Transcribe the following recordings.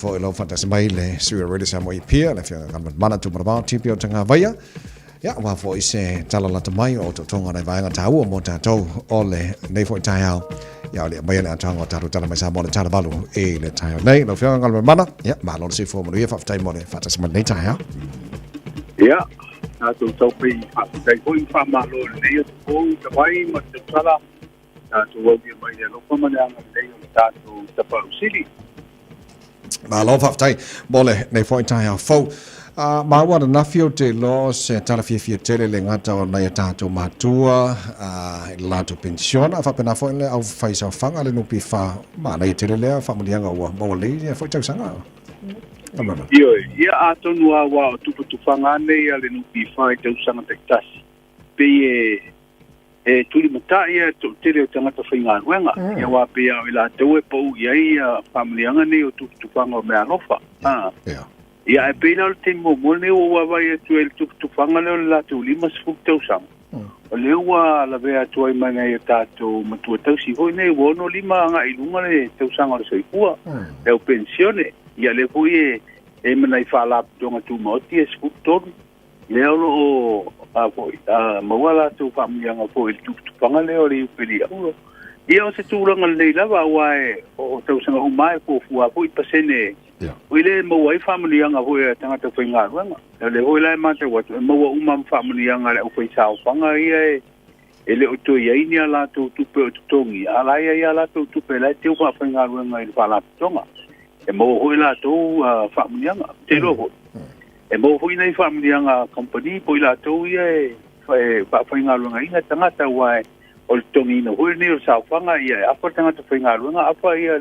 Foi lau faatasi mai le sui o Radio Samoa i Apia, le Afioga Galumalemana Tūmanavao TP o Tagavaia. Ia, aua foi se tala lata mai o totoga nai vaega tāua mō tātou o le nei foi taeao. Ia, o le aumaia le atoaga o tātou tala mai Samoa le tala valu i le taeao nei. Lau Afioga Galumalemana, ia, malo le soifua manuia, faafetai mo le faatasi mai lenei taeao. Ia, tātou taupei faafetai foi ma faamalo i lenei aso fou i le vai ma le tausala. Tatou aulia mai le alofa ma le agalelei o le tatou Tapaau Sili. Malo faafetai mo le nei foi taeao fou. Maua ananafi ou te iloa o se tala fiafia tele le gata o nai a tatou matua i le latou penisiona, a faapena foi le au faisaofaga le NPF. Manaia tele lea faamanuiaga ua maua nei foi tausaga. Ioe, ia atonu lava ua o tufatufaga nei a le NPF i tausaga taitasi, pei e e tulimatai ia le toatele o tagata faigaluega, ia aua pei lava o i latou e pau i ai ia faamanuiaga nei o tufatufaga o meaalofa. Ia ae pei la o le taimi muamua lenei ua ou vaavaai atu ai i le tufatufaga lea o le latou 50 tausaga, o lea ua lavea atu ai ma nai o tatou matua tausi foi nei ua 65 agai i luga le tausaga o le soifua, le au penisione. Ia lea foi e i ai ma nai faalapotopotoga tumaoti e 13 lea o lo o a foi a maua latou faamanuiaga foi i le tufatufaga lea o le Iupeli Auro. Ia o se tulaga lelei lava aua e o tausaga uma e fuafua foi pasene o le maua ai faamanuiaga foi a tagata faigaluega. O lea foi la e matau atu e maua uma ma faamanuiaga a le aufaisaofaga ia e le o toe i ai ni a latou tupe o totogi, a la e i ai a latou tupe la e teu faafaigaluega i le faalapotopotoga. E maua foi latou faamanuiaga. Ou te iloa foi, e maua foi nai faamanuiaga a kamupani po o i latou ia e faafaigaluegaina tagata, aua o le totogiina foi lenei o le saofaga, ia e afa le tagata faigaluega, afa ia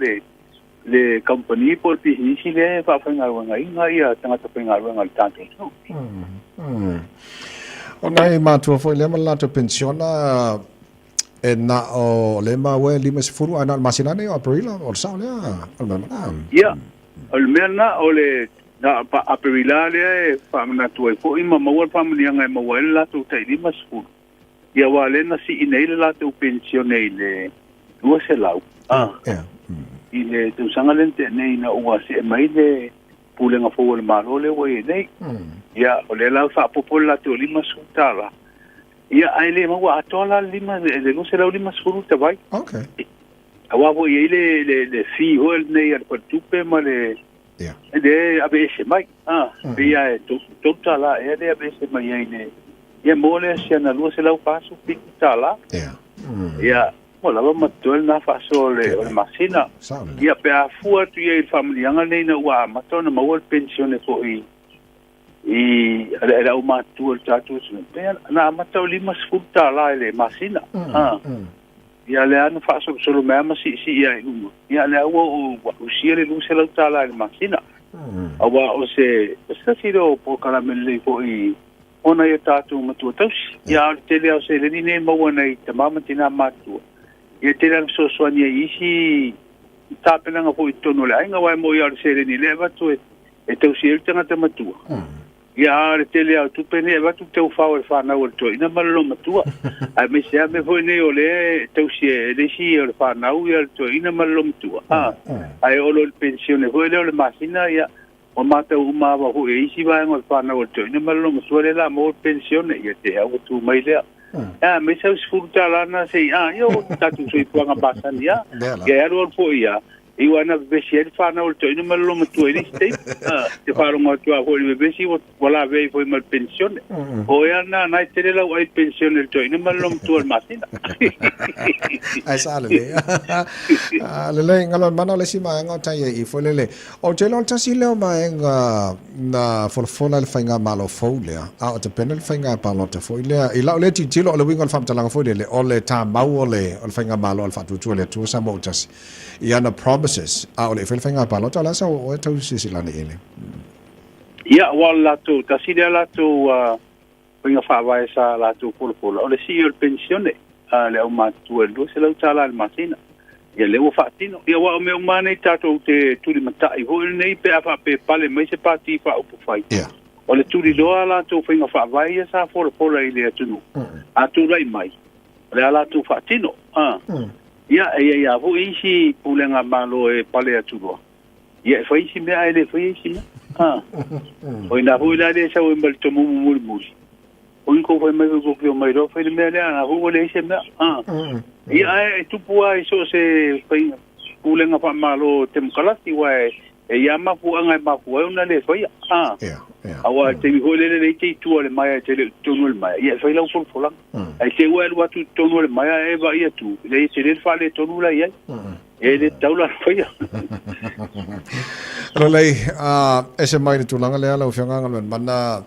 le kamupani po o le pisinisi lea e faafaigaluegaina ia tagata faigaluega a le tatou atunuu. O nai matua foi lea ma le latou penisiona e na o le maua e 50 ae na o le masina nei o Aperila, o le sao lea o le mea lena? Ia, o le mea lena o le na Aperila lea e faamanatu ai foi ma maua le faamanuiaga e maua ai le latou tai 50. Ia aua lea na sii nei le latou penisione i le 200 i le tausaga lea na tea nei ina ua see mai le Pulega fou a le Malo lea ua i ai nei. Ia, o lea la ua faaopoopo le latou $50. Ia, ae le maua atoa la le 250 tavai. Okay. Aua foi e i ai le fee foi lenei a le faletupe ma le le aveese mai. Ah, pei lava e $3 ea le aveese mai ai le ia maua lea si ana $247. Ia, ua lava ma totoe lena faasoa o le masina. Ia, pe a fua atu i ai i le faamanuiaga lenei ina ua amata ona maua le penisione foi i le aumatutua o le tatou atunuu, pe na amata o $50 i le masina. Ia lea na faasolosolo mai ma siisii ai i luga. Ia lea ua usia le $200 i le masina. Aua o se tasi lea o polokalame lelei foi ona ia tatou matua tausi. Ia a o le tele lava o seleni nei e maua nei tama ma tina matutua. Ia e tele lava ina fesoasoani ai i isi tapenaga foi i totonu o le aiga, aua e moni lava o le seleni lea e avatu e tausi ai le tagata matua. Ia, a o le tele lava o tupe nei e avatu teufao e le fanau a le toeaina ma le loomatua. Aemaise lava mea foi nei o lea e tausi e le isi o le fanau ia le toeaina ma le loomatua. A, ae oo loa i le penisione foi lea o le masina, ia, ua matau uma lava foi e isi vaega o le fanau a le toeaina ma le loomatua lea o le a maua le penisione, ia te au ua tu mai lea. A, aemaise au $10 na se i, a, ia o tatou soifuaga masani lava. Ia e alu alu foi lava, I ua na vevesi ai le fanau o le toeaina ma le loomatua i le isi taimi. Te faalogo atu lava foi i le vevesi ua lavea ai foi ma le penisione. O ea lena na e tele lau ai penisione i le toeaina ma le loomatua i le masina. Ai sa lelei. Lelei, Galumalemana o le isi vaega o tai ai foi lele. Ou te iloa o le tasi lea o vaega na folafola e le faigamalo fou lea, a o tapena le faiga palota foi lea. I lau lea tilotilo, o le uiga o le faamatalaga foi lele, o le tamau o le faigamalo a le Faatuatua i le Atua Samoa ua tasi i ana promises, a o le i fai le faiga palota, o le a sa oe tau silasila ane i ai? Ia, aua o le latou, tasi lea latou faiga faavae sa latou folafola, o le sii o le penisione a le aumatutua i le $200 i le masina. Ia lea ua faatino. Ia aua o mea uma lava nei tatou te tulimatai foi lenei pe a faapea e pale mai se pati faaupufai. O le tuliloa a latou faiga faavae ia sa folafola i le atunuu, a tulai mai, o le a latou faatino. Ia, e i ai lava foi isi pulega malo e pale atu loa. Ia e fai isi mea ae le faia isi mea. A. O ina foi la le sau ai ma le tomumu mulimuli. O i kou fai mai foi kou te omai loa fai le mea lea, na foi ua leai se mea. A. Ia ae e tupu lava i so o se faiga pulega faamalo temokalasi aua e e i ai lava mafuaaga e mafua ai ona le faia. A. Aua i le taimi foi lele leai te i tua o le maea e te le o i totonu o le maea, ia e fai lau folafolaga. Ae te i ua e alu atu i totonu o le maea ae e vaai atu, leai e tele le faaletonu la e i ai. E le tatau la ona faia. Lelei, ese mai le tulaga lea lau Afioga Galuemalemana,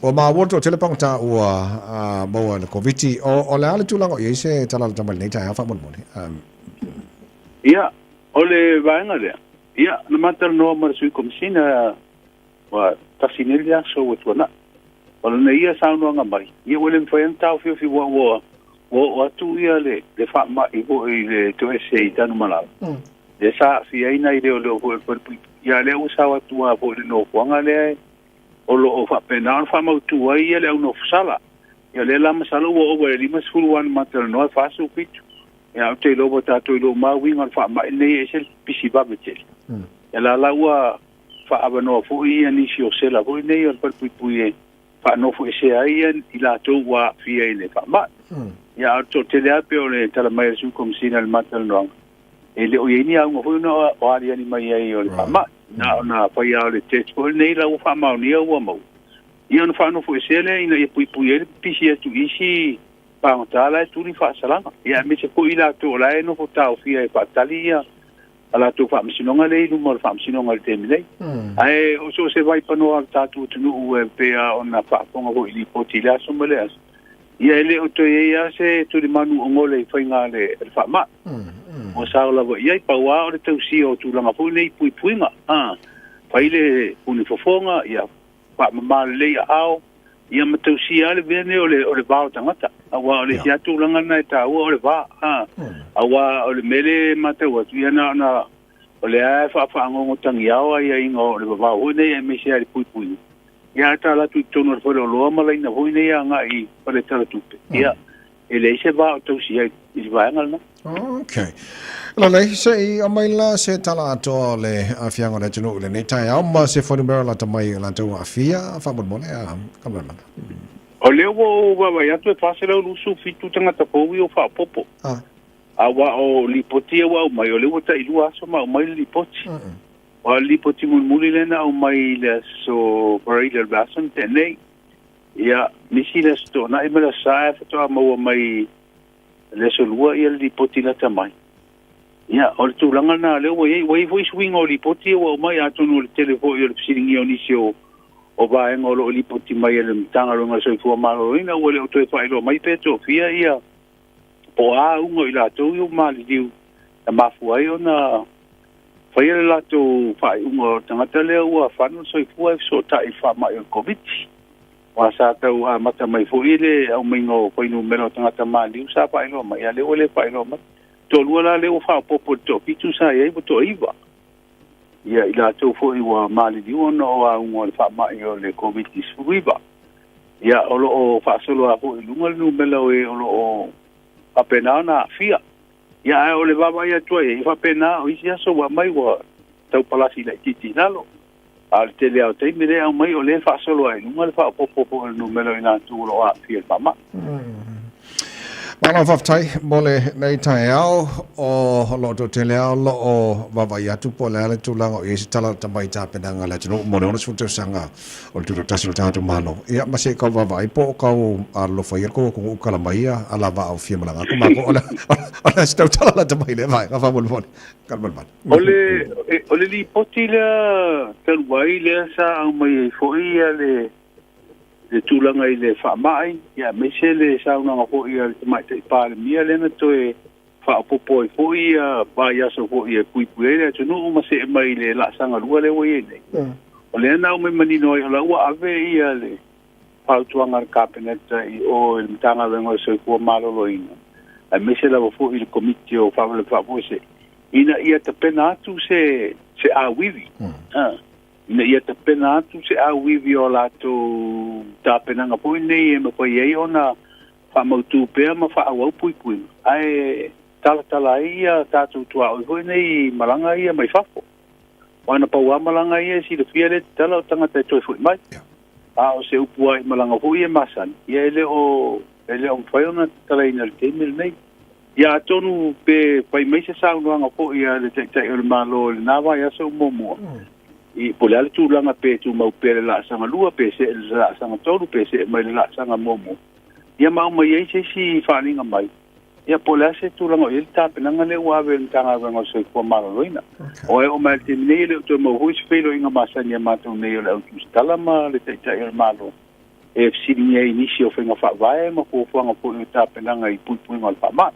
ua maua le toatele pagota ua maua i le Koviti. O le a le tulaga o i ai se tala lata mai lenei taeao faamolemole? Ia, o le vaega lea, ia, na ma talanoa ma le Sui Komesina ua tasi nei le aso ua tuanai. O lana ia saunoaga mai, ia ua le mafai ona taofiofi ua ua ua oo atu ia le le faamai foi i le toese i Tanumalala. Lea sa aafia ai nai leoleo foi o le falepuipui. Ia lea ua sao atu lava foi i le nofoaga lea o lo o faapena ona faamautu ai ia le au nofosala. Ia lea la masalo ua ova i le 50 aua na ma talanoa e 47. Ia ou te iloa ua tatou iloa uma lava uiga o le faamai lenei e ese le pisi vave tele. Ia la la ua faaavanoa foi ia nisi o sela foi nei o le falepuipui e faanofoesea ai ia i latou ua aafia i le faamai. Ia a o le toatele lava pei o le tala mai a le Sui Komesina i le ma talanoaga, e le o i ai ni auga foi ona o aliali mai ai o le faamai. Na ona fai lava o le test foi lenei la ua faamaonia ua maua, ia ona faanofoesea lea ina ia puipui ai le pipisi atu i isi pagota la e tuli faasalaga. Ia aemaise foi i latou o la e nofo taofia e faatali ia a latou faamasinoga lea i luma o le faamasinoga i le taimi nei. Ae o so o se vaipanoa o le tatou atunuu e pei lava ona faafofoga foi i lipoti i le aso ma le aso, ia e le o toe i ai lava se tulimanu ogole i faiga a le faamai. Ua sao lava i ai, pau lava o le tausia o tulaga foi nei i puipuiga, fai le puni fofoga, ia faamama lelei aao, ia ma tausia lava le mea nei o le, o le va o tagata. Aua o le isi lava tulaga lena e taua o le va. Aua o le mea lea e matau atu, ia na ona, o lea lava e faafagogo tagiao aiaiga o le vavao foi nei aemaise lava i le puipuiga. Ia ae tala atu i totonu o le faleoloa ma laina foi nei agai i fale talatupe, ia e leai se va o tausia i le vaega lena. Ok. Lelei, se i aumai la se tala atoa o le aafiaga o le atunuu i lenei taeao ma se fuainumera lata mai o latou aafia, faamolemole a Kameramana. O lea ua ou vaavaai atu e 427 tagata fou ia ua faaopoopo. Aua o lipoti ia ua aumai, o lea ua tailua aso ma aumai le lipoti. Aua o le lipoti mulimuli lea na aumai i le aso Faraile o le vaiaso na tea nei. Ia, misi le Aso Toonai ma le Aso Sa faatoa maua mai le Aso Lua ia le lipoti lata mai. Ia, o le tulaga lena lea ua i ai. Ua i ai foi suiga o lipoti ia ua aumai, atonu o le tele foi o le fesiligia o nisi o, o vaega o lo o lipoti mai e le Matagaluega o le Soifua Maloloina, ua le o toe faailoa mai pe toafia ia po o a auga o i latou ia ua maliliu na mafua ai ona faia le latou faaiuga o le tagata lea ua fano le soifua e fesootai i le faamai o le Koviti. Aua sa tau amata mai foi le aumaiga o fuainumera o tagata maliu sa faailoa mai, a o lea ua le faailoa mai. Toalua la lea ua faaopoopo i le toafitu sa i ai ua toaiva. Ia, i latou foi ua maliliu ona o auga o le faamai o le Koviti-19. Ia, o lo o faasolo lava foi i luga le numera o e o lo o faapena ona aafia. Ia, ae o le vaavaai atu ai, e faapena o isi aso ua aumai ua tau palasi laitiiti i lalo. A o le tele lava o taimi lea e aumai o lea e faasolo ai i luga le faaopoopo foi o le numera o i latou o lo o aafia i le faamai. Malo faafetai mo lenei taeao o lo o toatele lava o lo o vaavaai atu po o le a le tulaga o i ai se tala lata mai i tapenaga a le atunuu mo le 60 tausaga o le Tutoatasi o le tatou Malo. Ia ma se i kau vaavaai po o kau alolofa ia le kou atunuu kala mai ia ala vaa o fia malaga atu mākou. O le a se tautala lata mai i lea vaega faamolemole. Kalumalemana. O le, o le lipoti lea talu ai lea sa aumai ai foi ia le le tulaga i le faamai, ia aemaise le saunoaga foi a le Tamaitai Palemia lea na toe faaopoopo ai foi ia vaiaso foi e puipui ai le atunuu ma see mai i le laasaga lua lea ua i ai nei. O lea na aumai manino ai o la ua ave ia le fautuaga a le Kapeneta i o i le Matagaluega o le Soifua Maloloina, aemaise lava foi i le Komiti o Faalavelave Faafuasei, ina ia tapena atu se se auivi. Ina ia tapena atu se auivi o latou tapenaga foi nei e mafai ai ona faamautu pea ma faaauau puipuiga, ae talatala ai ia tatou tuaoi foi nei i malaga ia mai fafo. Aua na pau lava malaga ia e silafia le tatala o tagata e toe fo'i mai. A o se upu lava i malaga foi ia masani, ia e le o e le o mafai ona tatalaina i le taimi lenei. Ia atonu pe fai mai se saunoaga foi a le Taitai o le Malo i lena vaiaso muamua, i po o le a le tulaga pe tumau pea le laasaga lua, pe see i le laasaga tolu, pe see mai i le laasaga muamua, ia ma aumai ai se isi faaaliga mai, ia po o le a se tulaga o i ai le tapenaga lea ua ave e le Matagaluega o le Soifua Maloloina. Aua e oo mai lava i le taimi nei e le o toe maua foi se feiloaiga masani a matou nei o le au tusitala ma le Taitai o le Malo e fesiligia ai nisi o faiga faavae ma fuafuaga foi o tapenaga i puipuiga o le faamai.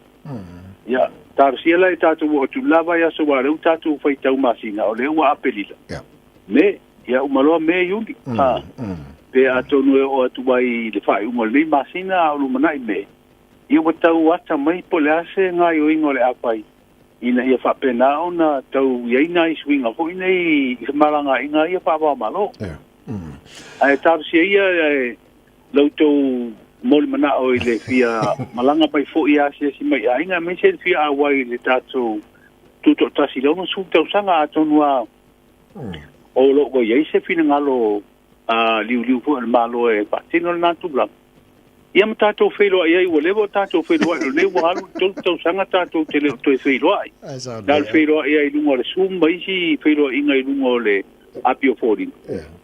Ia, talosia la i tatou oo atu i le la vaiaso aua o lea ua tatou faitau masina, o lea ua Aperila, Me, ia uma loa Me, Iuni, a, pe atonu e oo atu ai i le faaiuga o lenei masina a o lumanai Me, ia ua tau ata mai po o le a se gaoioiga o le a fai ina ia faapena ona tau i ai nai suiga foi nei i femalagaaiga ia faava-o-Malo. Ae talosia ia e la outou molimanao i le fia malaga mai foi e asiasi mai i aiga, aemaise le fia auai i le tatou tutoatasi i le 60 tausaga, atonu lava o lo o ua i ai se finagalo liuliu foi o le Malo e faatino lena tulaga. Ia ma tatou feiloai ai, ua leva o tatou feiloai, o lenei ua alu le 3 tausaga tatou te le o toe feiloai. Na o le feiloai ai i luga o le Zoom ma isi feiloaiga i luga o le api o foliga.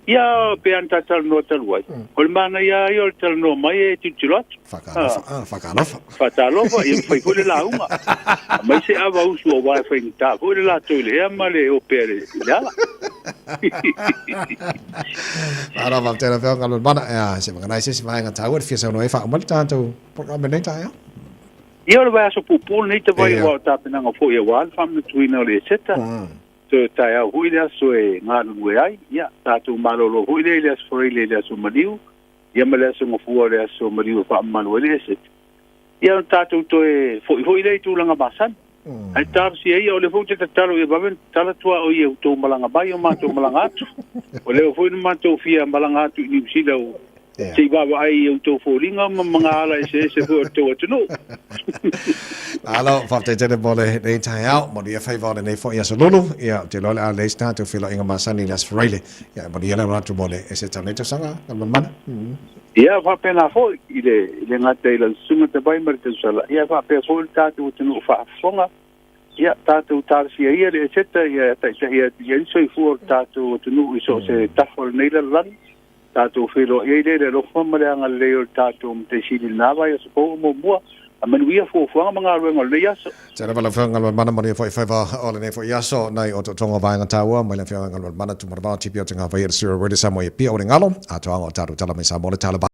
Ia, pe ana ta talanoa talu ai, o le manaia lava ia o le talanoa mai e tilotilo atu. Faatalofa. Faatalofa, ia ma fai foi le lauga. Aumai se ava usu aua e faigata foi le latou i le ea ma le opea i le ala. Malo faafetai lau Afioga Galumalemana. Ia, se vaganai se isi vaega taua e te fia saunoa ai faauma le tatou programe lenei taeao. Ia, o le vaiaso puupuu lenei tavai aua o tapenaga foi aua le faamanatuina o le Eseta. Toe taeao foi le aso e galulue ai. Ia, tatou malolo foi lea i le aso Faraile i le aso maliu, ia ma le aso Gafua o le aso maliu e faamamalu ai le Eseta. Ia ona tatou toe foi foi lea i tulaga masani. Ae talosia ia, o lea foi ou te tatalo ia vave ona tatala tuaoi i outou malaga mai o matou malaga atu. O lea foi na matou fia malaga atu i Niu Sila se i vaavaai i outou foliga ma magaala eseese foi o le tou atunuu. Malo, faafetai tele mo lenei taeao, manuia faiva o lenei foi aso lulu. Ia, ou te iloa o le a leai se tatou feiloaiga masani i le aso Faraile. Ia, manuia le alo atu mo le eseta o lenei tausaga, Galumalemana. Ia, faapena foi i le, i le gata i lau susuga Tavai ma le tausala, ia faapea foi le tatou atunuu faafofoga, ia tatou talosia ia le eseta ia taitai atu i ai le soifua o le tatou atunuu i so o se tafa o lenei lalolagi. Tatou feiloai ai lea i le alofa ma le agalelei o le tatou Matai Sili i lena vaiaso fou o muamua. A manuia fuafuaga ma galuega o lenei aso. Tele lava lau Afioga Galumalemana, manuia foi faiva o lenei foi aso nai o tootoga o vaega taua mai le Afioga Galumalemana Tumanavao TP o te Ngā Wai o le Sira Rede Samoa i Apia o le Galo atoaga o tatou tala mai Samoa le tala.